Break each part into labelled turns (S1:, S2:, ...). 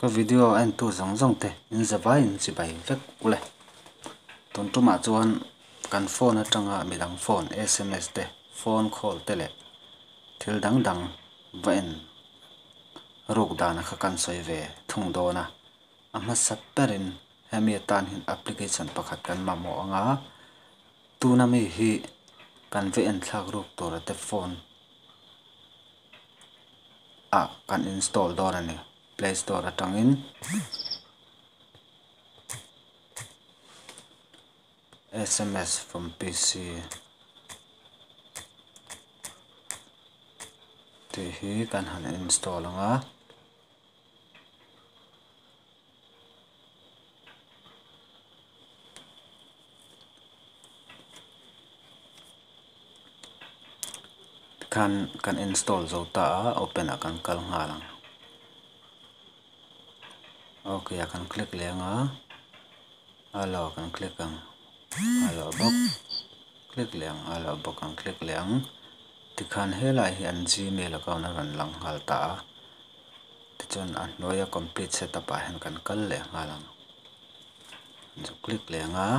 S1: Ka video entu zawng zawng te in zavai in chibai vek ule. Tun tumah chuan kan phone atanga midang phone sms te phone call te leh thil dang dang va en ruk dan kha kan sawi ve thung dawn a. A hmasa berin hemi atan hian application pakhat kan mamawh anga tuna mi hi kan va en thlak ruk tura te phone ah kan install dawn a ni play store atangin. Sms from PC tih hi kan han install ang a. Tikhan kan install zo ta a, open ah kan kal nghal ang. Ok ah kan click leh ang a, allow ah kan click ang, allow bawk, click leh ang, allow bawk kan click leh ang. Tikhan helai hi an gmail account a rawn lang nghal ta a. Tichuan a hnuaia complete setup ah hian kan kal leh nghal ang. Chu click leh ang a.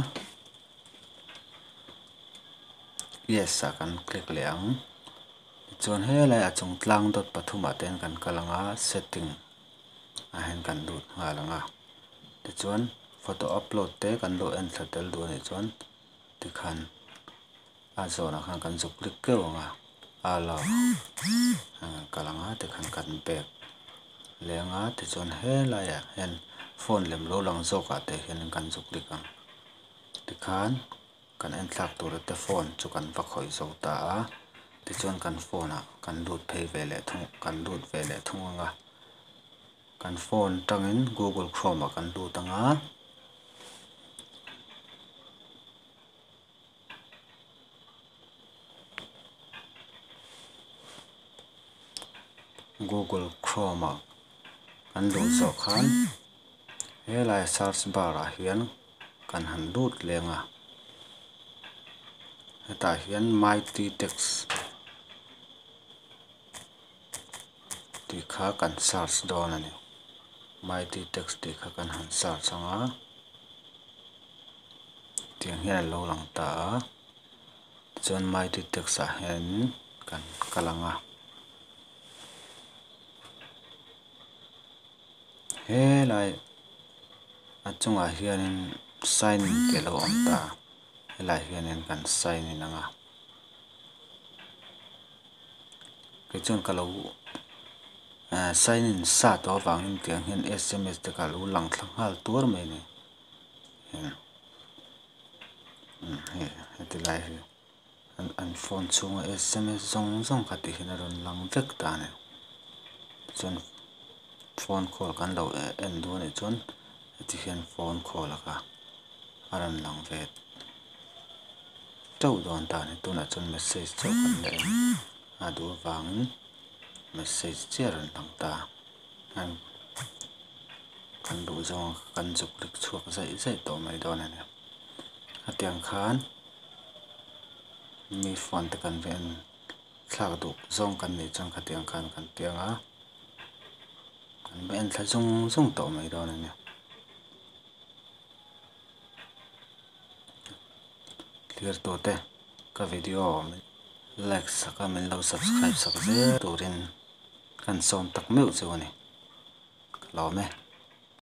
S1: Yes ah kan click leh ang. Tichuan helai a chung tlang dawt pathum ah te hian kan kal ang a setting ah hian kan lut nghal ang a. Tichuan photo upload te kan lo en thla tel duh a nih chuan tikhan a zawnah khan kan zuk click keuh ang a allow an kal ang a tikhan kan back leh ang a tichuan helaiah hian phone lem lo lang zawkah te hian kan zuk click ang tikhan kan en thlak tura te phone chu kan va khawih zo ta a tichuan kan phone ah kan lut phei ve leh thung kan lut ve leh thung ang a kan phone tangin google chrome ah kan lut ang a. Google Chrome ah kan luh zawh khan helai search bar ah hian kan han lut leng a hetah hian mighty text tih kha kan search dawn a ni mighty text tih kha kan han search ang a. Tiang hian a lo lang ta a, tichuan mighty text ah hianin kan kal ang a. Helai a chungah hianin sign in tih a lo awm ta a, helaiah hianin kan sign in ang a. Kei chuan ka lo sign in sa tawh avangin tiang hian sms te kha a lo lang thla nghal tuar mai a ni. Hei heti lai hi an phone chhunga sms zawng zawng kha tih hian a rawn lang vek ta a ni tichuan phone call kan lo en duh a nih chuan heti hian phone call a kha a rawn lang ve teuh dawn ta a ni tunah chuan message chauh kan la en a duh avangin message chiah a rawn lang ta. Kan duh zawng kan zuk rik chhuak zaih zaih tawh mai dawn a ni. Hetiang khan mi phone te kan ven thlak duh zawng kan nih chuan khatiang khan kan tiang a, kan va en thla zung zung tawh mai dawn a ni. Thlir tute ka video like sak a min lo subscribe sak zel turin. Kan sawm tak meuh chu a ni. Ka lawm e.